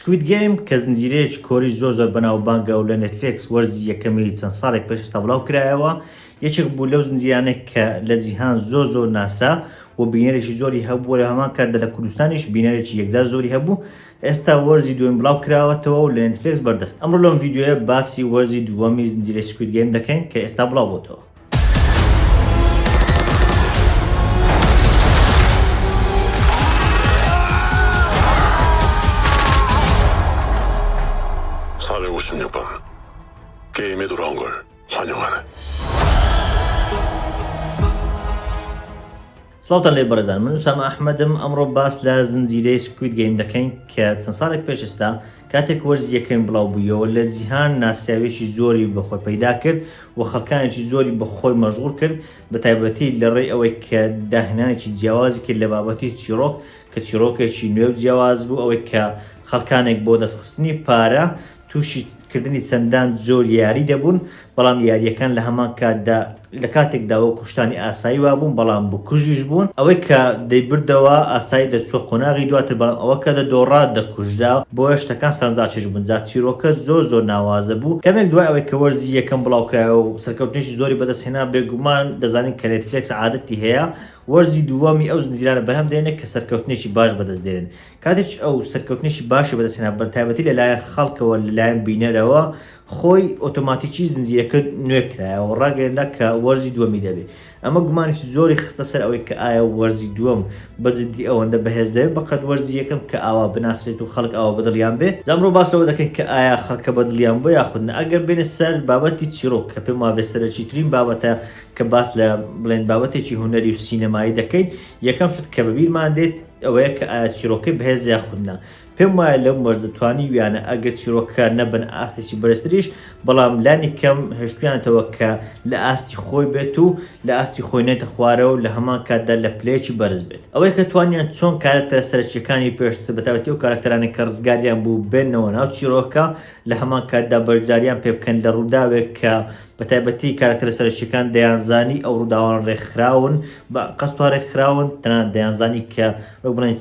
Squid Game کە زنجیرەیەکی کۆری زۆر زۆر بەناوبانگە و لە نێتفلێکس وەرزی یەکەمی چەند ساڵێک پێش ئێستا بڵاو کرایەوە، یەکێک بوو لەو زنجیرانەی کە لە جیهان زۆر زۆر ناسرا و بینەرێکی زۆری هەبوو و لە هەمان کاتدا لە کوردستانیش بینەرێکی یەکجار زۆری هەبوو. ئێستا وەرزی دووەمی بڵاو کراوەتەوە و لە نێتفلێکس بەردەستە. ئەمڕۆ لەم ڤیدیۆیە باسی وەرزی دووەمی زنجیرەی Squid Game دەکەین کە ئێستا بڵاو بۆتەوە. سڵاوتان لێ بەڕێزان من ئوسامە ئەحمەدم ئەمڕۆ باس لە زنجیرەی Squid Game دەکەین کە چەند ساڵێک پێش ئێستا کاتێک وەرزی یەکەمی بڵاو بوویەوە لە جیهان ناسیاویەکی زۆری بە خۆی پەیدا کرد و خەڵکانێکی زۆری بە خۆی مەشغوڵ کرد بە تایبەتی لە ڕێی ئەوەی کە داهێنانێکی جیاوازی کرد لە بابەتی چیڕۆک کە چیڕۆکێکی نوێ و جیاواز بوو ئەوەی کە خەڵکانێک بۆ دەستخستنی پارە تووشی کردنی چەندان جۆر یاری دەبوون، بەڵام یارییەکان لە هەمان کاتدا لە کاتێکدا وەکو شتانی ئاسایی وابوون، بەڵام بکوژیش بوون، ئەوەی کە دەیبردەوە ئاسایی دەچووە قۆناغی دواتر، بەڵام ئەوە کە دەدۆڕا دەکوژرا، بۆیە شتەکان سەرنجڕاکێش بوون، جا چیرۆکە زۆر زۆر ناوازە بوو، کەمێک دوای ئەوەی کە وەرزی یەکەم بڵاوکرایەوە و سەرکەوتنێکی زۆری بەدەستهێنا، بێگومان دەزانین کە نێتفلێکس عادەتی هەیە وەرزی دووەمی ئەو زنجیرانە بەرهەم دێنێت کە سەرکەوتنێکی باش بەدەست دێنن، کاتێک ئەو سەرکەوتنێکی باشی بەدەستهێنا بەتایبەتی لەلایەن خەڵکەوە لەلایەن بینەرەوە خۆی ئۆتۆماتیکی زنجیرەکە نوێ کرایەوە ڕاگەیەنرا کە وەرزی دووەمی دەبێت ئەمە گومانێکی زۆری خستە سەر ئەوەی کە ئایا وەرزی دووەم بە جدی ئەوەندە بەهێز دەبێت بەقەد وەرزی یەکەم کە ئاوا بناسرێت و خەڵک ئاوا بەدڵیان بێ جا ئەمڕۆ باس لەوە دەکەین کە ئایا خەڵکە بەدڵیان بووە یاخود نا ئەگەر بێنە سەر بابەتی چیرۆک کە پێم وابێ سەرەکیترین بابەتە کە باس لە بڵێن بابەتێکی هونەری و سینەمایی دەکەین یەکەم شت کە بەبیرمان دێت ئەوەیە کە ئایا چیرۆکەی بەهێزە یاخود نا. پێم وایە لەم وەرزە توانیویانە ئەگەر چیرۆکەکە نەبن ئاستێکی بەرزتریش، بەڵام لانی کەم هێشتویانەتەوە کە لە ئاستی خۆی بێت و لە ئاستی خۆی نێتە خوارەوە و لە هەمان کاتدا لە پلەیەکی بەرز بێت. ئەوەی کە توانیان چۆن کارەکتەرە سەرەکییەکانی پێشتر بەتایبەتی ئەو کارەکتەرانەی کە ڕزگاریان بوو بێننەوە ناو چیرۆکەکە لە هەمان کاتدا بەشداریان پێ بکەن لە ڕووداوێک کە بە تایبەتی کارەکتەرە سەرەکییەکان دەیانزانی ئەو ڕووداوانە ڕێکخراون بە قەستوە ڕێکخراون تەنانەت دەیانزانی کە وەک بڵێن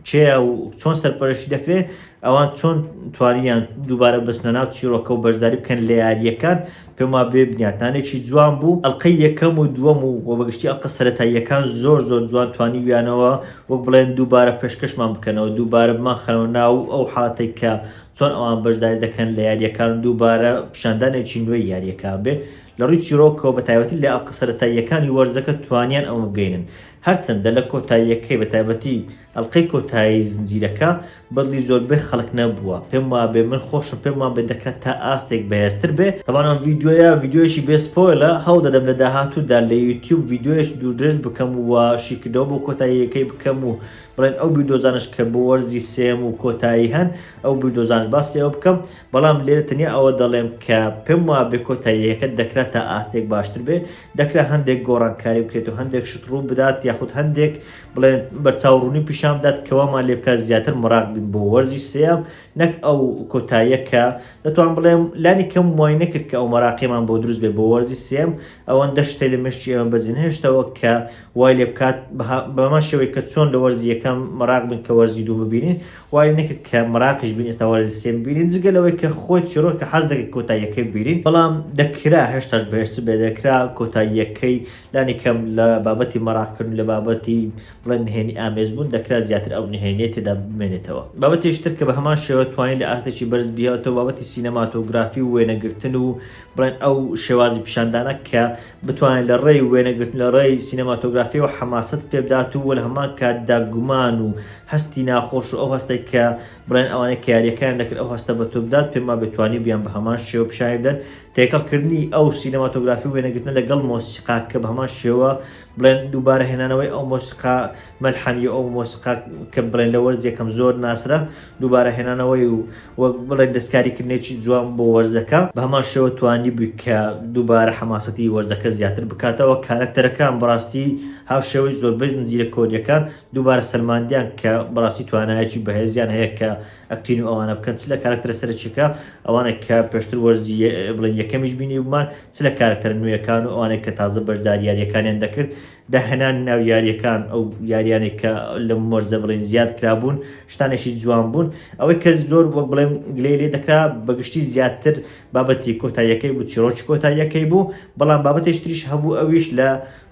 کێیە و چۆن سەرپەرشتی دەکرێت ئەوان چۆن توانیان دووبارە بچنە ناو چیرۆکە و بەشداری بکەن لە یارییەکان پێم وابێ بنیاتنانێکی جوان بوو ئەڵلقەی یەکەم و دووەم و وە بەگشتی ئەڵقە سەتاییەکان زۆر زۆر جوان توانیویانەوە وەک بڵێن دووبارە پێشکەشمان بکەنەوە دووبارە بمانخەنەوە ناو ئەو حاڵەتێک کە چۆن ئەوان بەشداری دەکەن لە یارییەکان و دووبارە پیشاندانێکی نوێی یارییەکان بێ لە ڕووی چیرۆکەوە بە تایبەتی لە ئەڵقە سەرەتاییەکانی وەرزەکە توانیان ئەوە بگەینن هەرچەندە لە کۆتاییەکەی بە تایبەتی ئەڵقەی کۆتایی زنجیرەکە بەدڵی زۆربەی خەڵک نەبووە پێم وابێ من خۆشم پێم وابێ دەکات تا ئاستێک بەهێزتر بێ تەبعەن ئەم ڤیدیۆیە ڤیدیۆیەکی بێ spoil ە هەوڵ دەدەم لە داهاتوودا لە یوتیوب ڤیدیۆیەکی دوور درێژ بکەم و شیکردنەوە بۆ کۆتاییەکەی بکەم و بڵێن ئەو بیردۆزانەش کە بۆ وەرزی سێیەم و کۆتایی هەن ئەو بیردۆزانەش باس لێوە بکەم بەڵام لێرە تەنیا ئەوە دەڵێم کە پێم وابێ کۆتاییەکە دەکرا تا ئاستێک باشتر بێ دەکرا هەندێک گۆڕانکاری بکرێت و هەندێک شت ڕوو بدات یاخود هەندێک بڵێن بەرچاو ڕوونی پیشان بدات کە وامان لێ بکات زیاتر مراق بین بۆ وەرزی سێیەم نەک ئەو کۆتاییە کە دەتوان بڵێم لانی کەم وای نەکرد کە ئەو مەراقیمان بۆ دروست بێ بۆ وەرزی سێیەم ئەوەندە شتەی لە مێشکی ئێمە بەجێنەهێشتەوە کە وای لێ بکات بەهەمان شێوەی کە چۆن لە وەرزی یەکەم مەراق بین کە وەرزی دوو ببینین وای نەکرد کە مەراقیش بین ئێستا وەرزی سێم ببینین جگە لەوەی کە خۆی چیرۆکە حەز دەکەی کۆتاییەکەی ببینین بەڵام دەکرا هێشتاش بەهێزتر بێت دەکرا کۆتاییەکەی لانی کەم لە بابەتی مەراقکردن لە بابەتی بڵێن نهێنی ئامێز بوون دەکرا زیاتر ئەو نهێنیە تێدا بمێنێتەوە. بابەتێکی تر کە بە هەمان شێوە توانی لە ئاستێکی بەرز بیهێڵێتەوە بابەتی سینەماتۆگرافی و وێنەگرتن و بڵێن ئەو شێوازی پیشاندانە کە بتوانێت لە ڕێی وێنەگرتن لە ڕێی سینەماتۆگرافیەوە حەماسەت پێ بدات و لە هەمان کاتدا گومان و هەستی ناخۆش و ئەو هەستەی کە بڵێن ئەوانەی کە یاریەکەیان دەکرد ئەو هەستە بە تۆ بدات پێم وابێت توانی بیان بە هەمان شێوە پیشانی بدەن تێکەڵکردنی ئەو سینەماتۆگرافی و وێنەگرتنە لەگەڵ مۆسیقا کە بە هەمان شێوە بڵێن دووبارە هێنانەوەی ئەو مۆسیقا مەلحەمی ئەو مۆسیقا کە بڵێن لە وەرز یەکەم زۆر ناسرا دووبارە هێنانەوەی و وەک بڵێن دەستکاریکردنێکی جوان بۆ وەرزەکە بە هەمان شێوە توانی بووی کە دووبارە حەماسەتی وەرزەکە زیاتر بکاتەوە کارەکتەرەکان بەڕاستی هاوشێوەی زۆربەی زنجیرە کۆریەکان دووبارە سەلماندیان کە بەڕاستی توانایەکی بەهێزیان هەیە کە acting و ئەوانە بکەن چ لە کارەکتەرە سەرەکیەکە ئەوانە کە پێشتر وەرزی بڵێن. یەکەمیش بینیبوومان چ لە کارەکتەرە نوێیەکان و ئەوانەی کە تازە بەشداری یارییەکانیان دەکرد داهێنانی ناو یارییەکان ئەو یاریانێک کە لەم وەرزە بڵێن زیاد کرابوون شتانێکی جوان بوون ئەوەی کە زۆر وەک بڵێم گلەی لێ دەکرا بەگشتی زیاتر بابەتی کۆتاییەکەی بوو چیرۆکی کۆتاییەکەی بوو بەڵام بابەتێکی تریش هەبوو ئەویش لە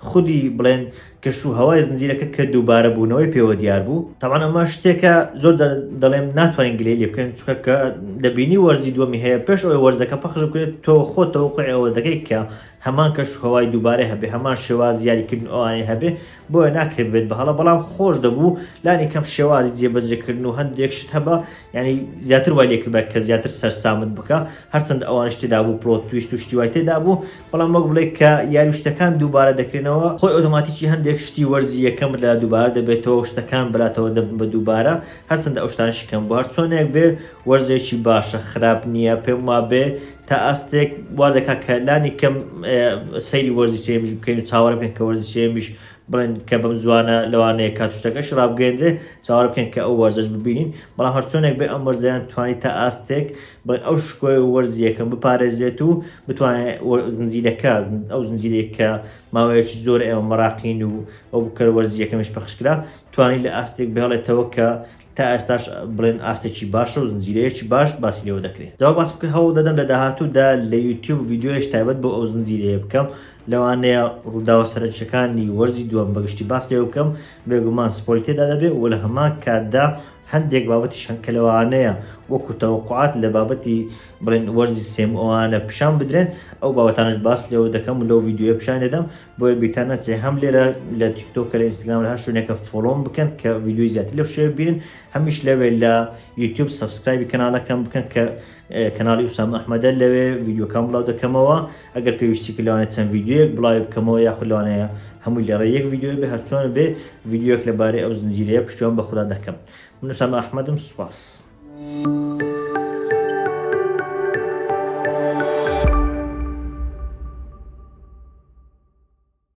خودی بڵێن کەش و هەوای زنجیرەکە کە دووبارە بوونەوەی پێوە دیار بوو تاوان ئەمە شتێکە زۆر جار دەڵێم ناتوانین گلەی لێ بکەین چونکە کە دەبینی وەرزی دووەمی هەیە پێش ئەوەی وەرزەکە پەخش بکرێت تۆ خۆت تەوقعی ئەوە دەکەیت کە هەمان کەش و هەوای دووبارە هەبێ هەمان شێوازی یاریکردن ئەوانەی هەبێ بۆیە ناکرێت بێت بە هەڵە بەڵام خۆش دەبوو لانی کەم شێوازی جێبەجێکردن و هەندێک شت هەبا یعنی زیاتر وای لێکردبا کە زیاتر سەرسامت بکە هەرچەند ئەوانش تێدا بوو plot twist و شتی وای تێدا بوو بەڵام وەک بڵێ کە یاری و شتەکان دووبارە دەکرێنەوە خۆی ئۆتۆماتیکی هەندێک شتی وەرزی یەکەم لە دووبارە دەبێتەوە شتەکان بەلاتەوە دەبن بە دووبارە هەرچەندە ئەو شتانەشی کەم بوو هەرچۆنێک بێ وەرزێکی باشە خراپ نییە پێم وابێ تا ئاستێک وا دەکات کە لانی کەم سەیری وەرزی سێمیش بکەین و چاوەڕێ بکەین کە وەرزی سێمیش بڵێن کە بەم زوانە لەوانەیە کات شتەکەش ڕابگەێنرێ چاوەڕێ بکەین کە ئەو وەرزش ببینین بەڵام هەرچۆنێک بێ ئەم وەرزیان توانی تا ئاستێک بڵێن ئەو شکۆی وەرزی یەکەم بپارێزێت و بتوانێت زنجیرەکە ئەو زنجیرەیە کە ماوەیەکی زۆر ئێمە مەراقین و ئەو بکەر وەرزی یەکەمیش پەخشکرا توانی لە ئاستێک بهێڵێتەوە کە تا ئێستاش بڵێن ئاستێکی باشە و زنجیرەیەکی باش باسی لێوە دەکرێت. جا وەک باسم کرد هەوڵ دەدەم لە داهاتوودا لە یوتیوب ڤیدیۆیەکی تایبەت بۆ ئەو زنجیرەیە بکەم، لەوانەیە ڕووداوە سەرەکیەکانی وەرزی دووەم بەگشتی باس لێوە بکەم، بێگومان spoil ی تێدا دەبێت و لە هەمان کاتدا هەندێک بابەتیش هەن کە لەوانەیە وەکو تەوەقوعات لە بابەتی بڵێن وەرزی سێم ئەوانە پیشان بدرێن ئەو بابەتانەش باس لێوە دەکەم و لەو ڤیدیۆیە پیشان دەدەم بۆیە بیرتان نەچێ هەم لێرە لە تیکتۆک کە لە ئینستاگرام لە هەر شوێنێکە follow م بکەن کە ڤیدیۆی زیاتر لەو شێوە بینن هەمیش لەوێ لە یوتیوب subscribe ی کەناڵەکەم بکەن کە کەناڵی ئوسامە ئەحمەدە لەوێ ڤیدیۆکان بڵاو دەکەمەوە ئەگەر پێویستی کرد لەوانەیە چەند ڤیدیۆیەک بڵاوی بکەمەوە یاخود لەوانەیە هەمووی لێڕێ یەک ڤیدیۆ بێ هەرچۆن بێ ڤیدیۆیەک لەبارەی ئەو زنجیرەیە پشتیوان بە خودا دەکەم من ئوسامە ئەحمەدم سوپاس.